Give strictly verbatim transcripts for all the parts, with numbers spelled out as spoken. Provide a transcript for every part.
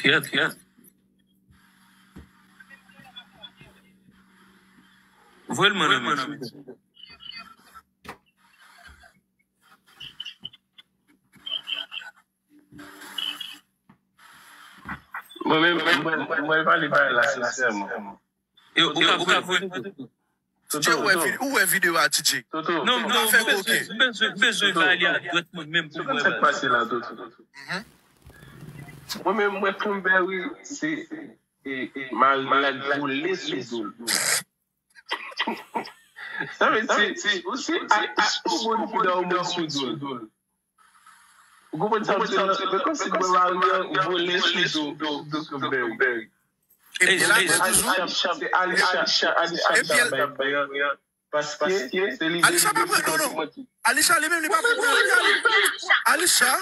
Kèt, kèt. Voye l mwen nan men. Mwen menm, mwen, mwen pale bagay la sensèman. E ou ka voye. Toto, Toto. Ou wè vi-, ou wè videyo a, T J? Toto. Non, non, m bezwen, m bezwen, m bezwen ba li a dwèt mwen menm pou mwen ba li. Sa k pase la, Toto? Mwen menm, mwen konn Berry, se, e, e, mari l la vole sou do l. Sa vle di, ou se a, a, ou moun ki nan yon moun sou do l. Ou konprann sa m di la? Men kòmsi mwen mari an vole sou do, do, do Berry. Epi la, se toujou. Alisha, se Alisha, Alisha, Alisha ki ap bay an. Paske se li ki pran non, non. Alisha li menm li pa pran. Alisha.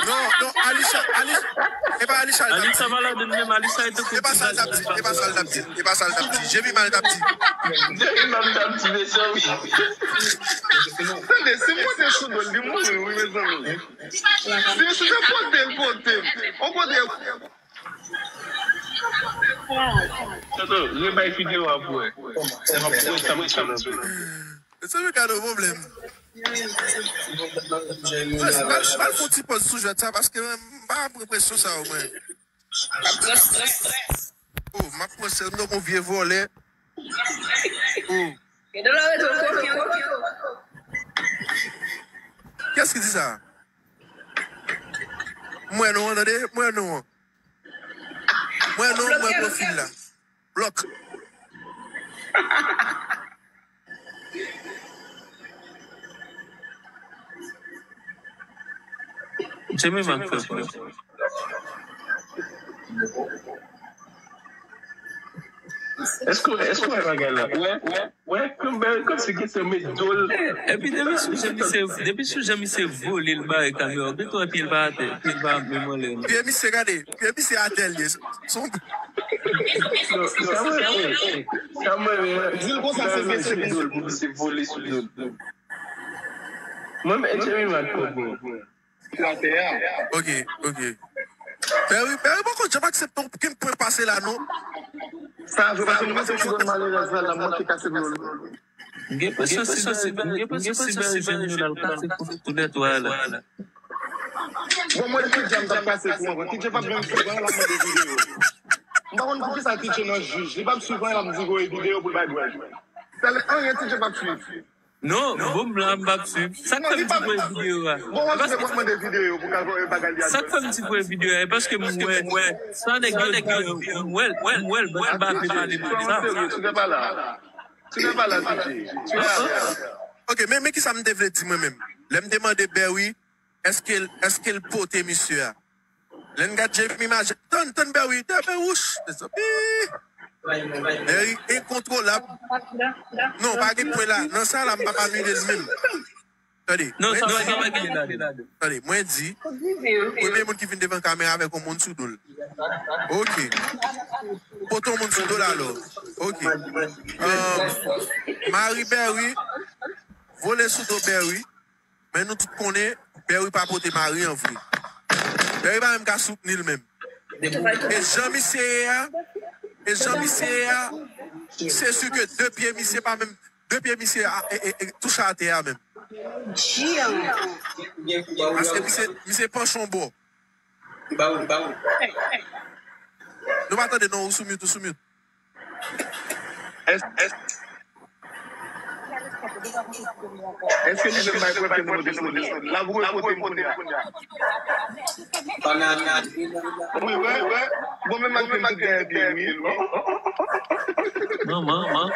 Non, non, Alisha, Alisha. E pa Alisha. Alisha malad menm, Alisha e tankou. E pa sa l t ap di, e pa sa l t ap di, e pa sa l t ap di. Jemima l t ap di. Jemima l t ap di, mezanmi. Tande, si m monte sou do l, li mouri, wi, mezanmi. Si, si se pote l pote m. Okontrè. Toto, rebay videyo a pou wè. Mwen, sa mwen sa mwen. Mezanmi, gade yon pwoblèm. Al, al fè yon ti pòz sou jwèt sa, paske mwen, m pa pran presyon sa yo, mwen. Oh, m ap pran sèl nan yon vye vòlè. Oh. Kiyès ki di sa? M wè non an, tande, m wè non an. M wè non an, m wè pwofil la. Blòk. Jemima k fè pòz. Èske, èske w wè bagay la? Wè, wè, wè, kòmsi gen se met do l. Epi depi sou jan misye, depi sou jan misye vole l bare kamera, ou gentan wè pye l pa atè, pye l pa menm anlè non. Pye misye gade, pye misye atè l ye. Son. Sa mwen, sa mwen, di l konsa se vle se do l pou misye vole sou do l. Mwen, men Jemima k konprann. Ok, ok. Berry, Berry poko janm aksepte okenn pwen pase la non. Sa vre, paske m panse ti grann malerèz la, l ap manke kase dlo l. M gen presyon si, si, m gen presyon si Berry jwenn nou la, l kase kou, kou dètwa la. Bon, mwen, T J m t ap kase kou ankò. T J p ap janm swiv an, l ap mande videyo. M pa konn poukisa T J nan jij. Li p ap swiv an, l ap di voye videyo pou l bay dwèt. Sèl anyen T J p ap swiv. Non, bon, m la, m p ap swiv. Sa k fè m di voye videyo a? Bon, wè, se pou mande videyo pou ka voye bagay li a. Sa k fè m di voye videyo a? E paske m wè, sa nèg yo di, m wè l, m wè l, m wè l, bandi pa vle pale de sa. Tu n'es pas là. Tu n'es pas là, T J. Tu n'es pas là. Ok, men, men kisa m te vle di mwen menm? Lè m te mande Berry, èske l, èske l pote misye a? Lè n gad Jemima, tann, tann Berry, Berry wouch, mezanmi. Berry enkontwolab. Non, pa gen pwen la. Nan sa la, m p ap anile l menm. Tande. Non, sa pa gen pwen la. Tande, mwen di, premye moun ki vin devan kamera avèk yon moun sou do l. Ok. Pote yon moun sou do l alò. Ok. Euh, mari Berry, vole sou do Berry. Men nou tout konnen, Berry pa pote mari an vre. Berry pa menm ka soutni l menm. E jan misye ye a, e jan misye ye a, se si ke de pye misye pa menm, de pye misye a, e, e, e, touche atè a menm. Paske misye, misye panch yon bò. Nou pa tande non, ou sou mute, ou sou mute. Èske, èske, èske li menm bay prèv ke nou monte sou li? L ap repote m kounye a. Wi, wè, wè. Bon, men m ap fè m tout dèyè pye l, wi. Non, man, man.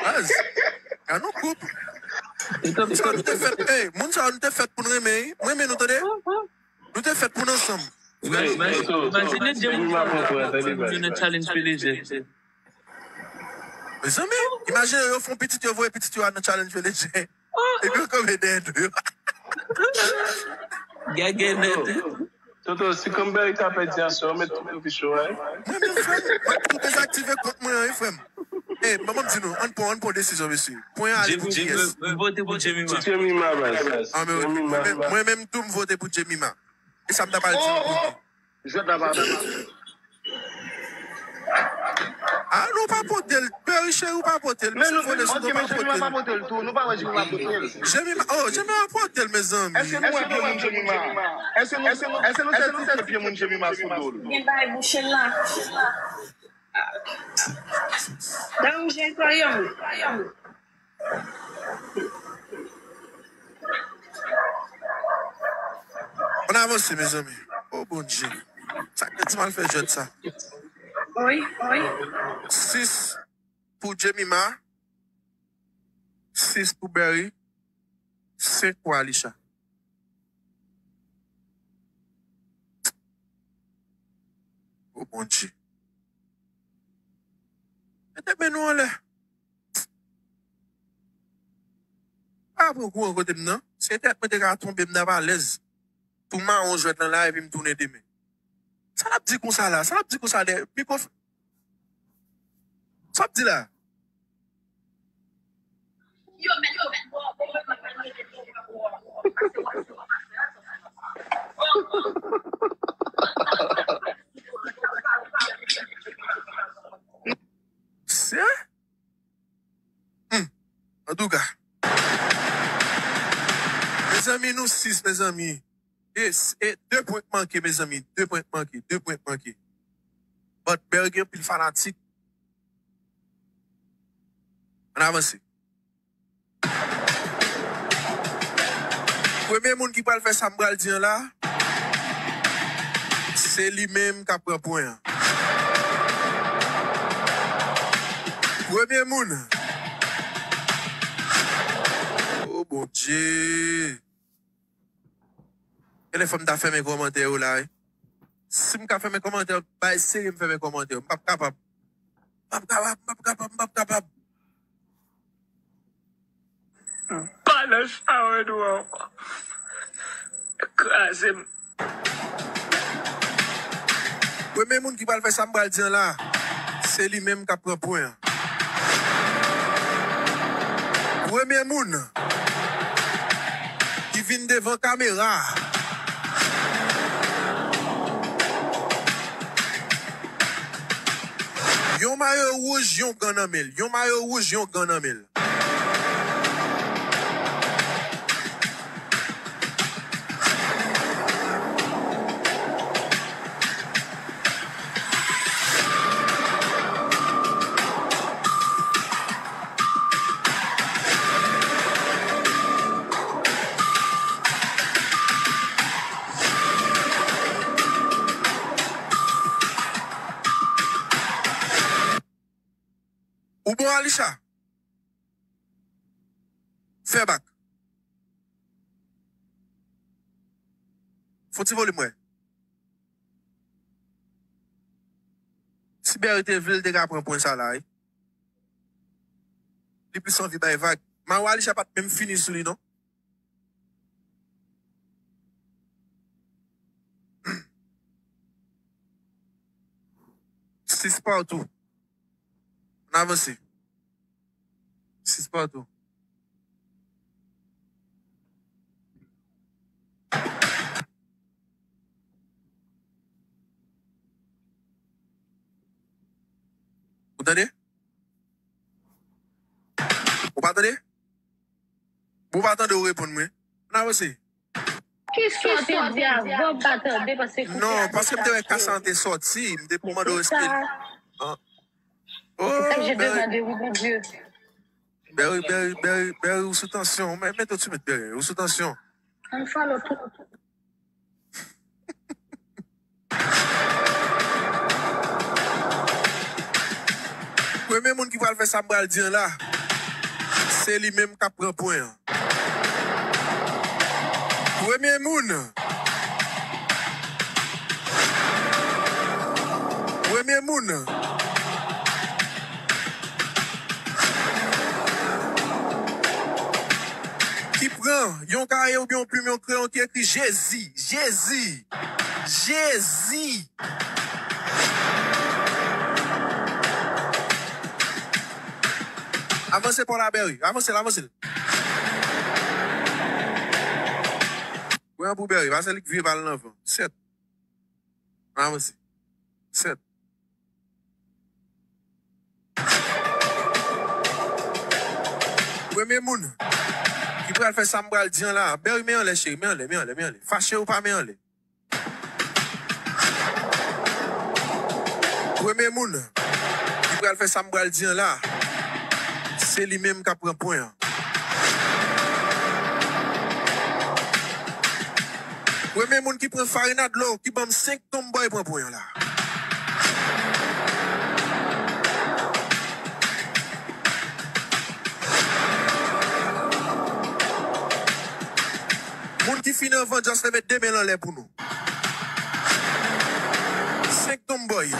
Baz, gade yon koup. Moun sa yo nou te fèt, ey, moun sa yo nou te fèt pou n renmen, wi. M renmen nou, tande. Nou te fèt pou n ansanm. Imajine Jemima pran pwen, tande, nan challenge P D G. Mezanmi, imajine yo fè yon pitit, yo voye pitit yo a nan challenge P D G. Epi yo kanpe dèyè do yo. Gagè nèt. Toto, si Kanbèl ka pèdi aswè, ou mèt tou pou picho, wi. Mwen menm frè m, mwen tou dezaktive kont mwen an, wi, frè m. E, ban m di nou, ann pran, ann pran desizyon, mesye. Pwen an ale pou kiyès? M vote pou Jemima. Jemima, baz. Ah, men, mwen menm, mwen menm tou, m vote pou Jemima. E sa m ta pral di nou pou li. Jwèt la pa bèl. Ah, nou pa pote l. Berry cheri, ou pa pote l. Men nou, ok, men Jemima pa pote l tou. Nou pa wè Jemima pote l. Jemima, oh, Jemima pote l, mezanmi. Èske nou wè pye moun Jemima? Èske nou, èske nou, èske nou sètifye pye moun Jemima sou do l? Gen bay bouche la. Danje, Koyon. Ann avanse, mezanmi. Oh, Bondye. Sa k te di m al fè jwèt sa? Wi, wi. Sis pou Jemima. Sis pou Berry. Senk pou Alisha. Oh, Bondye. Mete men nou anlè. Pa pran kouran kote m nan. Si entènèt mwen te ka tonbe, m t ap alèz. Pou mawon jwèt lan la, epi m tounen demen. Sa l ap di konsa la? Sa l ap di konsa dèyè mikwo? Sa l ap di la? Se? Hmm. Antouka. Mezanmi, nou sis, mezanmi. E, e de pwen k manke, mezanmi. De pwen k manke. De pwen k manke. But Berry gen anpil fanatik. Ann avanse. Premye moun ki pral fè sa m pral di an la, se li menm k ap pran pwen an. Premye moun. Oh, Bondye. Genlè fò m ta fèmen kòmantè yo la, wi. Si m ka fèmen kòmantè yo, bay serye m fèmen kòmantè yo. M p ap kapab. M p ap kapab, m p ap kapab, m p ap kapab. M pa nan shower dwòl. Kraze m. Premye moun ki pral fè sa m pral di an la, se li menm k ap pran pwen an. Premye moun ki vin devan kamera. Yon mayo wouj, yon gan nan men l. Yon mayo wouj, yon gan nan men l. Ou bon, Alisha? Fè bak. Fon ti volim, wè. Si Berry te vle, l te ka pran pwen sa la, wi. Li plis anvi bay vag. Mayo Alisha pa t menm fini sou li, non. Sis partou. Ann avanse. Sis partou. Ou tande? Ou pa tande? Bon, ou pa tande, ou reponn mwen. Ann avanse. Kisa w te di avan m pa tande, paske kounye a... Non, paske m te wè ka sa te soti, m te mande w èske... An. Oh, Berry. Berry, Berry, Berry, Berry, ou sou tansyon. Men, men tout swit, Berry, ou sou tansyon. Unfollow tout. Premye moun ki pral fè sa m pral di an la, se li menm k ap pran pwen an. Premye moun. Premye moun. Ki pran yon kaye oubyen yon plim, yon kreyon ki ekri Jezi, Jezi, Jezi. Avanse pa w la, Berry. Avanse l, avanse l. Pran pou Berry, pa se li k vye bal nan van. Sèt. Ann avanse. Sèt. Premye moun ki pral fè sa m pral di an la, Berry, men anlè, cheri, men anlè, men anlè, men anlè. Fache ou pa men anlè. Premye moun ki pral fè sa m pral di an la, se li menm k ap pran pwen an. Premye moun ki pran farina dlo, ki ban m senk tonm bòy pran pwen an la. Moun ki fin anvan, just leve de men l anlè pou nou. Senk tonm bòy.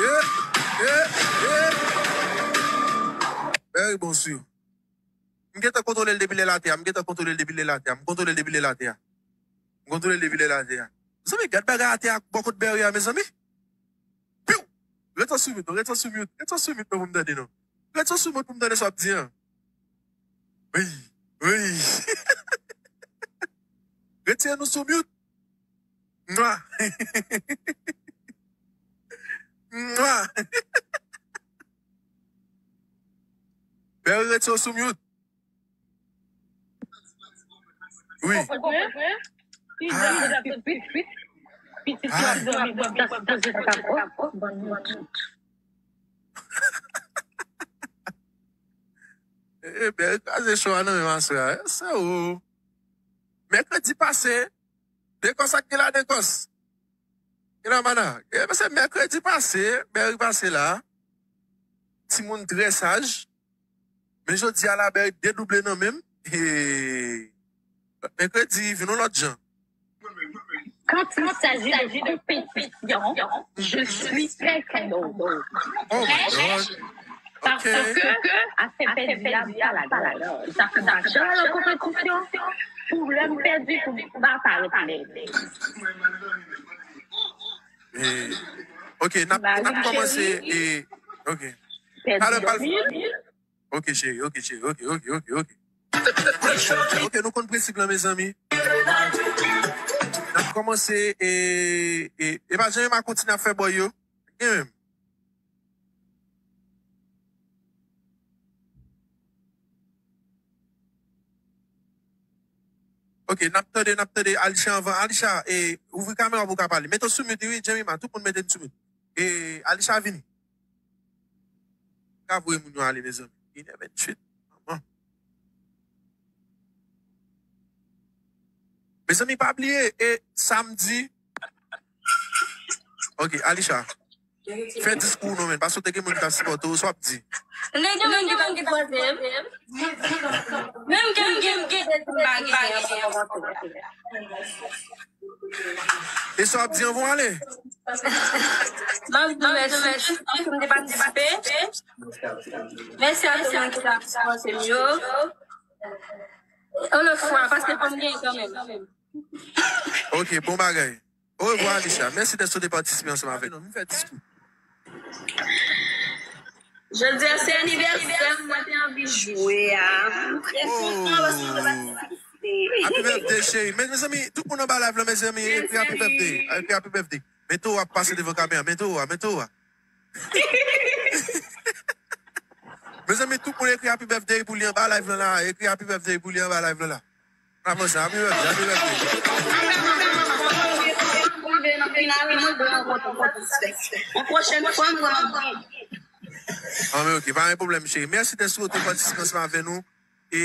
Eh, eh, eh. Berry bon sou yo. M gentan kontwole l depi lè l atè a. M gentan kontwole l depi lè l atè a. M kontwole l depi lè l atè a. M kontwole l depi lè l atè a. Mezanmi, gad bagay atè a bò kot Berry a, mezanmi. Piw! Ret sou mute, non, ret sou mute, ret sou mute non pou m tande non. Ret sou mute pou m tande sa w ap di an. Wi, wi. Retire nou sou mute. Mwa. Mwa. Berry, retire w sou mute. Wi. Ou konprann? Ah. Pitit yo ap dòmi, w ap ta sipoze t ap, oh, bann mouton. Eh, Berry kraze show a nan menm aswè a. Se ou. Mèkredi pase, Dekòs ak Gila Dekòs. Gila Mana. Eh, se mèkredi pase, Berry pase la. Timoun trè saj. Men jodi a la, Berry dedouble nan men m. Hey. Mèkredi, vin yon lòt jan. Quand il s'agit de compétition, je suis très cadeau. Oh my God. Parce que afè pèdi a pa ladan. Sa fè m pa janm nan konpetisyon. Pou lè m pèdi, pou m pa parèt lèd. Eh, ok, n ap, n ap kòmanse. Eh, ok. Talè pral. Ok, cheri, ok, cheri, ok, ok, ok, ok. Ok, nou konn prensip lan, mezanmi. N ap kòmanse, e, e, e pa jan yo ma kontinye ap fè bòy yo. Gen menm. Ok, n ap tande, n ap tande Alisha anvan. Alisha, e, ouvri kamera pou w ka pale. Mete w sou mute, wi, Jemima, tout moun mete n sou mute. E, Alisha vini. Ka voye moun yo ale, mezanmi. Inè venntuit. Manman. Mezanmi, pa bliye, e samdi. Ok, Alisha. Fè diskou w non, men. Paske w te gen moun ki t ap sipòte w, sa w ap di. Nèg yo menm ki t ap sipòte m. Menm ke m gen, m gen, m pa gen. E sa w ap di anvan w ale? M ap di mèsi, mèsi ke m te patisipe. Mèsi a tout moun ki t ap sipòte m yo. Yon lòt fwa, paske fò m genyen kanmenm. Ok, bon bagay. Orevwa, Alisha. Mèsi dèske w te patisipe ansanm avèk nou. M fè diskou. Jodi a se anivèsè m, mwen te anvi jwe a. M trè kontan paske mwen patisipe. Happy birthday, cheri. Men, mezanmi, tout moun anba live la, mezanmi, ekri happy birthday. Ekri happy birthday. Men Toro ap pase devan kamera. Men Toro a, men Toro a. Mezanmi, tout moun ekri happy birthday pou li anba live lan la. Ekri happy birthday pou li anba live lan la. N ap avanse, happy birthday, happy birthday. Yon pwochèn fwa, mwen ap vin. Ah, men ok, pa gen pwoblèm, cheri. Mèsi dèske w te patisipe ansanm avè nou. E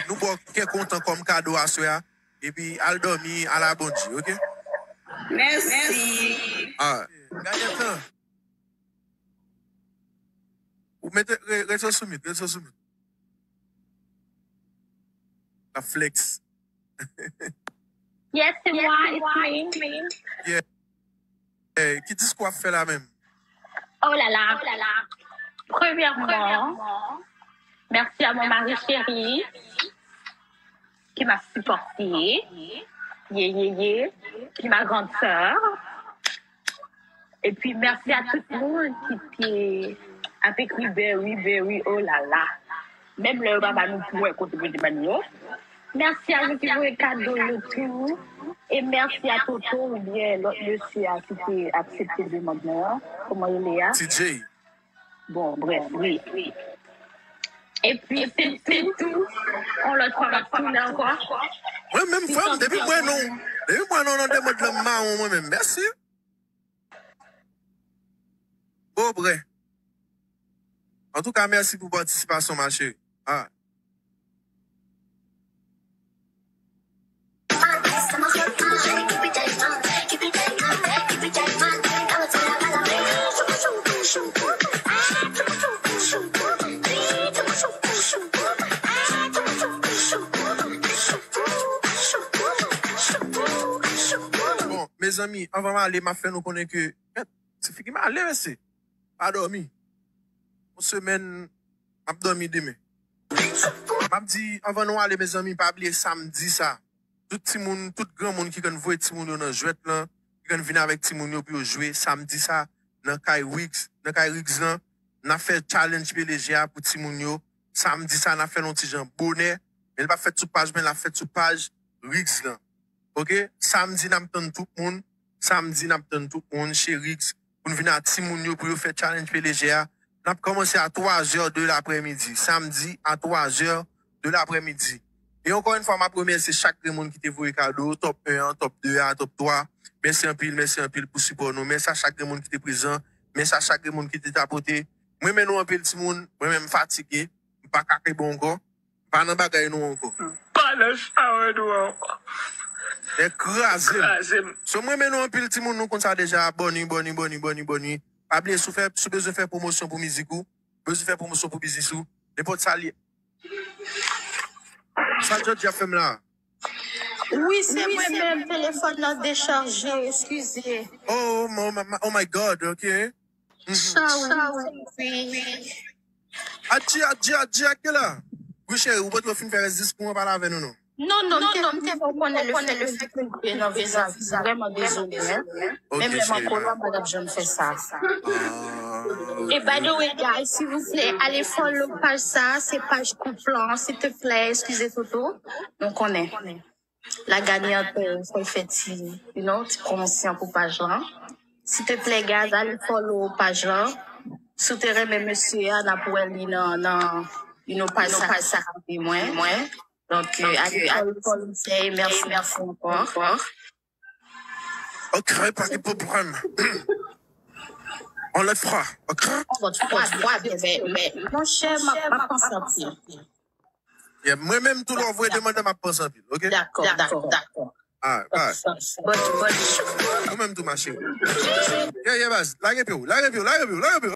nou ba w kè kontan kòm kado aswè a. Epi al dòmi, ala Bondye, ok? Mèsi. Ah, gade tan. Ou mete, re-, rete sou mute, rete sou mute. La flex. Yes, c'est moi, it's me. Yeah. Eh, ki diskou w ap fè la menm? Oh là là. Premièrement, merci à mon mari chéri. qui m'a supporté, ye, ye, ye, qui m'a grande sœur. Et puis, merci à tout le monde qui, qui a écrit Berry, Berry, oh là là. Menm lè yo pa ba nou pou wè kote pou te ban yo. Mèsi a nou ki voye kado yo tou. E mèsi a Toto oubyen lòt mesye a ki te aksepte demann mwen an. Kòman rele a? T J. Bon, brèf, wi. Epi, se tou, yon lòt fwa, m ap tounen ankò. Mwen menm, frè m, depi mwen non, depi mwen non nan demann lan, m mawon mwen menm. Mèsi. Bon, brè. Antouka, mèsi pou patisipasyon, ma chérie. Ah. Bon, mezanmi, anvan m ale, m ap fè nou konnen ke, mèt, ti figi m ale, mesye. Pa dòmi. Yon semèn, m ap dòmi demen. M ap di, anvan nou ale, mezanmi, pa bliye samdi sa. Tout timoun, tout granmoun ki konn voye timoun yo nan jwèt lan, ki konn vin avèk timoun yo pou yo jwe, samdi sa, nan kay Riggs, nan kay Riggs lan, n ap fè challenge P D G a pou timoun yo. Samdi sa, n ap fè l yon ti jan bonè, men l p ap fèt sou paj mwen, l ap fèt sou paj Riggs lan. Oke? Samdi, n ap tann tout moun. Samdi, n ap tann tout moun, chez Riggs, pou n vin ak timoun yo, pou yo fè challenge P D G a. N ap kòmanse a twa zè de laprèmidi, samdi a twa zè de laprèmidi. E ankò yon fwa, m ap remèsye chak grenn moun ki te voye kado, top en an, top de a, top twa. Mèsi anpil, mèsi anpil pou sipò nou. Mèsi a chak grenn moun ki te prezan. Mèsi a chak grenn moun ki te tapote. Mwen renmen nou anpil, timoun. Mwen menm, m fatige. M pa ka kenbe ankò. Pa nan bagay nou ankò. Pa nan sa nou ankò. Nèg kraze m. Kraze m. So, mwen renmen nou anpil, timoun, nou konn sa deja. Boni, boni, boni, boni, boni. Pa bliye, si w fè, si w bezwen fè pwomosyon pou mizik ou, bezwen fè pwomosyon pou biznis ou, nenpòt sa l ye. Sa Jòdji ap fè m la? Wi, se mwen menm, telefòn nan dechaje, eskize. Oh, oh, my, my, oh my God, ok. Mhm. Sorry, sorry. Adji, Adji, Adji, a ke la? Wi, cheri, ou potko fin fè rès diskou an, pale avè nou, non. Non, non, m te, m te fè w konnen le fèt ke m te nan vizavi, vrèman dezole, hein. Ok, men menm an cheri, kolwa, m pa t ap janm fè sa. Ah. E by the way, guys, silvouplè, ale follow paj sa, se paj koup lan, silteplè, eskize Toto, nou konnen. La gagnante, fò l fè ti, you know, ti pwomosyon pou paj lan. Silteplè, guys, ale follow paj lan. Si w te renmen mesye a, n ap wè li nan, nan, you know, paj sa, paj sa k ap vini mwen. Donk, euh, ale follow, follow, mèsi, mèsi ankò. Ok, pa gen pwoblèm. On lòt fwa, ok? On lòt fwa, men, men, monchè, m ap, m ap panse anpil. Yeah, mwen menm tou, lè w voye demann, m ap panse anpil, ok? Dakò, dakò, dakò. Alright, alright. But, but, ou menm tou, ma chérie. Yeah, yeah, baz. Lage pye w, lage pye w, lage pye w, lage pye w.